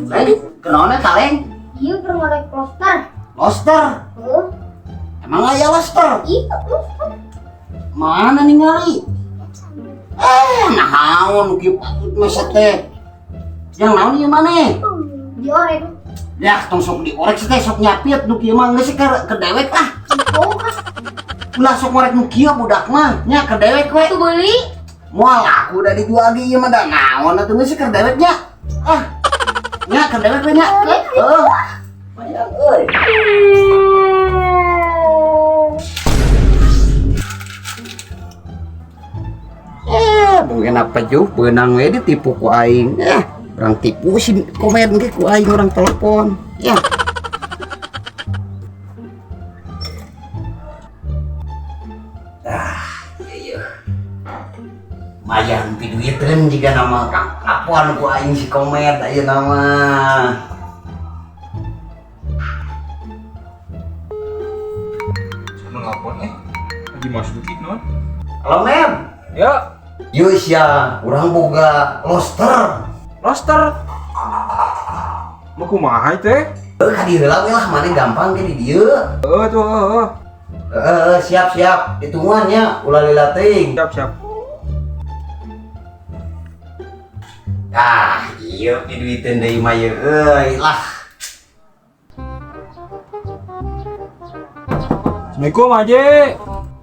Leng, kunaon eta, Leng? Iya, keur ngorek loster. Loster. Heeh. Emang aya loster? Iya, loster. Mana ningali? Eh, naon kieu patut mah teh. Yang naon ieu maneh? Diorek. Ya, tong sok diorek sih teh, sok nyapit nu kieu mah geus ke dewek ah. Oh, kan Ulah sok ngorek nu kieu budak mah, nya ke dewek we. tuh beli. Moal aku udah dijual ge ieu mah da naon atuh geus ke dewek nya. Ah. Nya ke dewek we nya. Heeh. Bayang euy. Eh, mungkin apa juh beunang we ditipu ku aing. Eh, orang tipu si komen ge ku aing orang telepon. Ya. Ah, iya iya. Lumayan piduiteun jiga nama kapuan ku aing si komet ayeuna mah. Sama nelpon eh. Haji Mas Duki non. Halo, Mem. Ya, Yuk sia, urang boga loster. roster. Mau kumaha teh? Eh, ka dieu heula we lah, maneh gampang ge di dieu. Heeh tuh, heeh. Heeh, siap siap. Ditungguan nya, ulah lila teuing. Siap, siap. Ah, iya diduiteun deui mah ieu euy lah. Assalamualaikum Haji.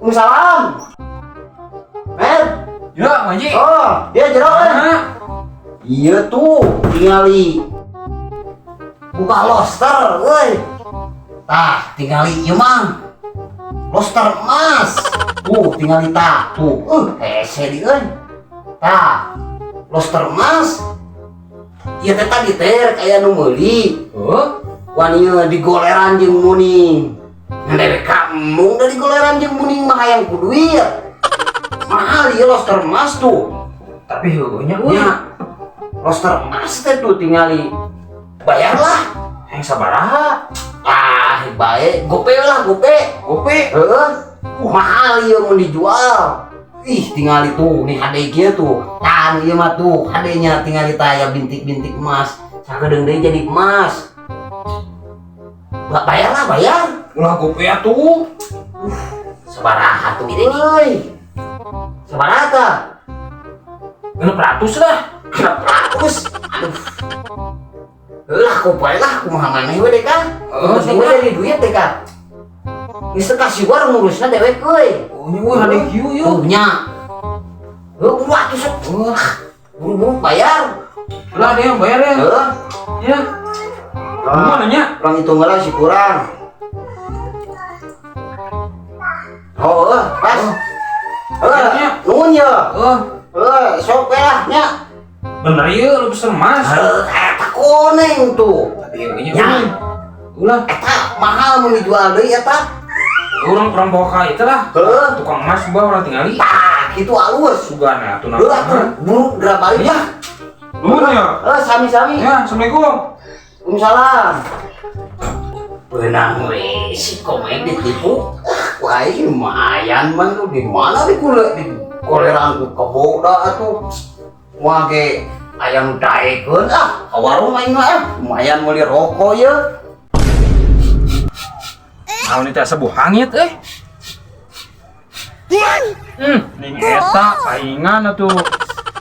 Waalaikumsalam. Med. Ya, Haji. Oh, dia jero euy. Mana? Iya tuh, tingali. Buka loster, euy. Tah, tingali ieu mah. Loster emas. Tuh, tingali tah. Tuh, hese di euy. Tah, loster emas. Ieu teh tadi teh kaya nu meuli. Heeh. Wani digoleran jeung muning. Ngan dewek kamu da digoleran jeung muning mah hayang ku duit. Mahal ieu loster emas tuh. Tapi heueuh nya euy. Nya. Loster emas teh tuh tingali. Bayarlah. Yang sabaraha? Ah, bae, gope lah, gope. Gope. Heeh. Mahal ieu mun dijual. Ih, tingali tuh, nih hade kieu tuh. Tah, ieu mah tuh, hadenya tingali tah aya bintik-bintik emas. Sakedeung deui jadi emas. Ba bayar lah, bayar. Ulah gope atuh. Sabaraha tuh euy. Sabaraha tah? 600 lah. 600. Aduh. Lah, ku bae lah, kumaha maneh we deh kah? Oh, Penting we dari duit deh kah? Geus teu kasiwar ngurusna dewek euy. Oh, nya euy hade kieu yeuh. Tuh nya. Heuh, buru atuh sok. Buru-buru bayar. Lah dia yang bayar ya. Heuh. Ya. Kumaha nanya? Kurang hitung heula si kurang. Oh, heuh, pas. Heuh, Nya. nuhun ye. Heeh. Heuh, sok we lah nya. Bener ieu lu pesen emas. Heuh, eta koneng tuh. Tapi heueuh nya Nya. euy. Ulah, Eta mahal mun dijual deui eta. urang kurang bawa ka itu lah. Heuh. Tukang emas bawa orang tingali. Tah, kitu alus. Sugana atuh Heuh atuh, buru geura balik lah. Nuhun ya. Heuh, sami-sami. Ya, Assalamualaikum. Waalaikumsalam. Benang we si komen ditipu. Ah, ku aing lumayan man tuh di mana di kule di koleran ku kebo da atuh. Moal ge aya nu daekeun ah, ka warung aing mah ah, lumayan meuli rokok ye. Naon itu asa buhangit euy. Ning eta paingan atuh.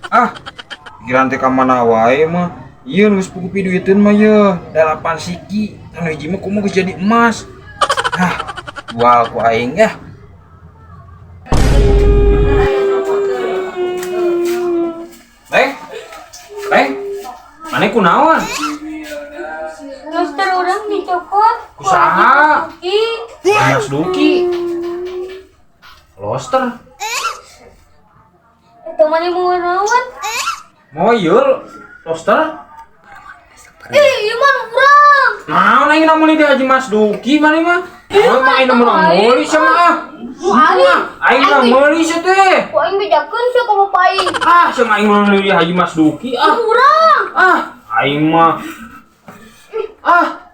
Ah, pikiran teh ka mana wae mah. Ieu geus puguh piduiteun mah ye. 8 siki, anu hiji mah kumaha geus jadi emas. Ah, jual ku aing ya. Leng. Leng. Mane kunaon? Loster orang dicokot. Ku saha? Ih, Mas Duki. Loster. eta mana mau naon? Mau ieu loster? Ih, ieu mah urang. Naon aing namun di Haji Mas Duki mana mah? Naon mah aing namun meuli sama ah. Ku aing. Aing mah meuli sia teh. Ku aing bejakeun sia ka bapak aing. Ah, sama aing mah meuli di Haji Mas Duki ah. Urang. Ah, aing mah. Ah.